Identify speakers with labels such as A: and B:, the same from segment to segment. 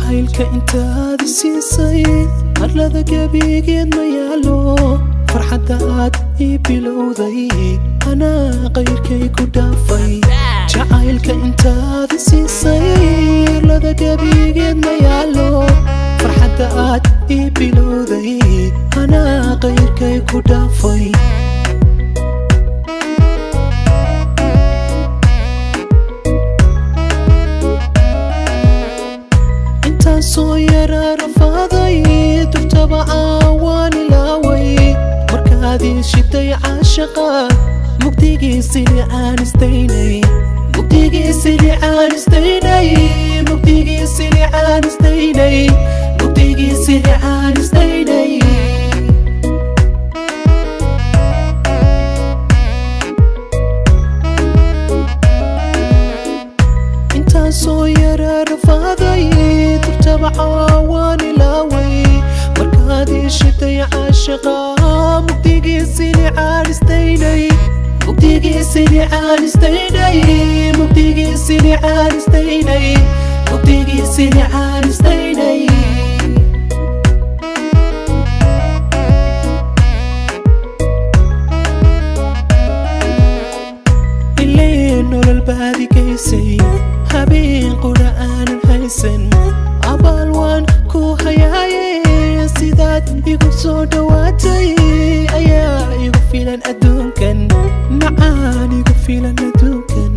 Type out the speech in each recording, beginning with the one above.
A: Jacaylka intaad siisay arlada gebigeed ma yaalo, farxadda aad ii bilowday anaa qayrkay ku dhaafay. Jacaylka intaad siisay arlada gebigeed ma yaalo, farxadda aad ii bilowday anaa qayrkay ku dhaafay. Intaan soo yara rafaaday durtaba caawaan ilaaway, markaad ii shiday caashaqa mugdigiisili aan istaynay, mugdigiisili aan istaynay, mugdigiisili aan istaynay, mugdigiisili aan istaynay. Intaan soo yara rafaaday durtaba caawaan ilaaway, markaad ii shiday caashaqa mugdigiisili aan istaynay, mugdigiisili aan istaynay, mugdigiisili aan istaynay, mugdigiisili aan istaynay. Ileen nolol baad igaysay habeen qura aanan haysan, abaal waan ku hayaaye sidaad igu soo dhowaatay ayaa igu filan adduunkan, macaan igu filan adduunkan.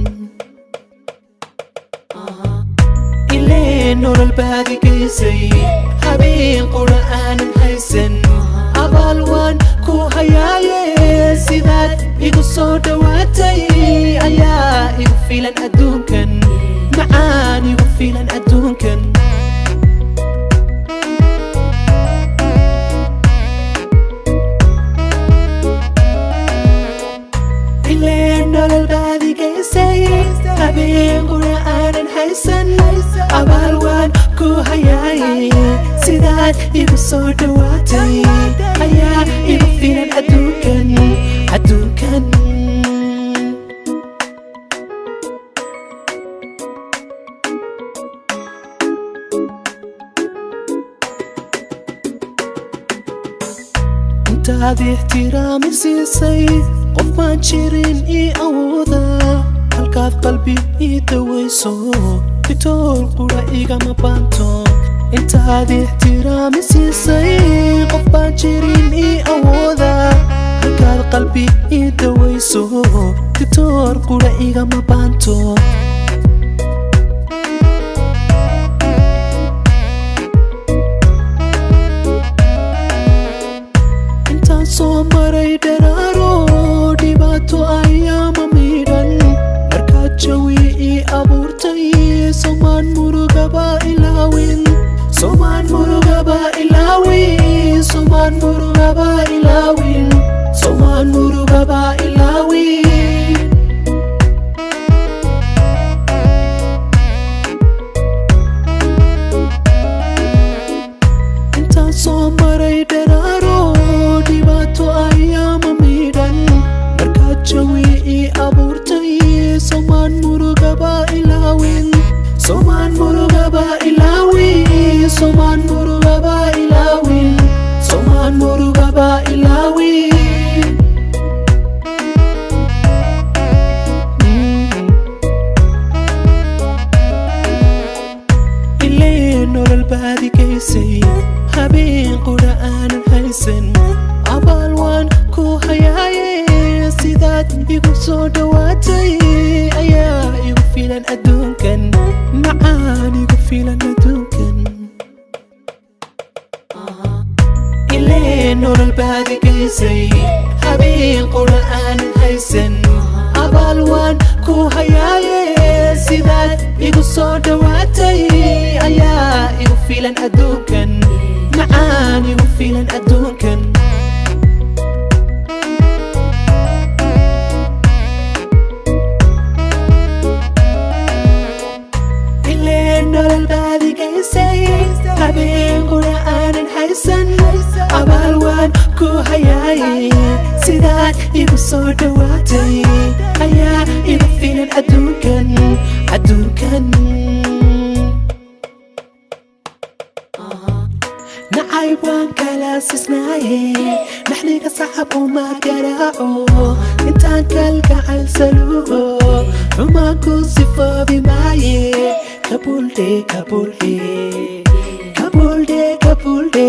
A: Ileen nolol baad igaysay habeen qura aanan haysan, abaal waan ku hayaaye sidaad igu soo dhowaatay ayaa igu filan adduunkan, macaan igu filan adduunkan. Ileen nolol baad igaysay habeen qura aanan haysan, abaal waan ku hayaaye sidaad igu soo dhowaatay ayaa igu filan adduunkan, adduunkan. Intaad ixtiraami siisay qof baan jirin ii awooda, halkaad qalbi ii dawayso bitool qura igama baanto. Intaad ixtiraami siisay qof baan jirin ii awooda, halkaad qalbi ii dawayso bitool qura igama baanto. Intaan soo maray dharaaro dhibaato ayaama miidhan, markaad jawi ii abuurtay somaan murugaba ilaawin, somaan murugaba ilaawin, somaan murugaba ilaawin, somaan murugaba ilaawin. Intaan soo maray dharaaro dhibaato ayaama miidhan, markaad jawi ii abuurtay somaan murugaba ilaawin, somaan murugaba ilaawin, somaan murugaba ilaawin, somaan murugaba ilaawin. Ileen nolol baad igaysay habeen qura aanan haysan, abaal waan ku hayaaye sidaad igu soo dhowaatay ayaa igu filan adduunkan, macaan igu filan adduunkan. Ileen nolol baad igaysay habeen qura aanan haysan, abaal waan ku hayaaye sidaad igu soo dhowaatay ayaa igu filan adduunkan, macaan igu filan adduunkan. Ileen nolol baad igaysay habeen qura aanan haysan, abaal waan ku hayaaye sidaad igu soo dhowaatay ayaa igu filan adduunkan, adduunkan. Jacayb waan kala sisnaaye, naxliga sacab uma garaaco. Intaan kalgacal saluugo, xumaan ku sifoobi maaye. Kabuldhe, kabuldhe, kabuldhe, kabuldhe.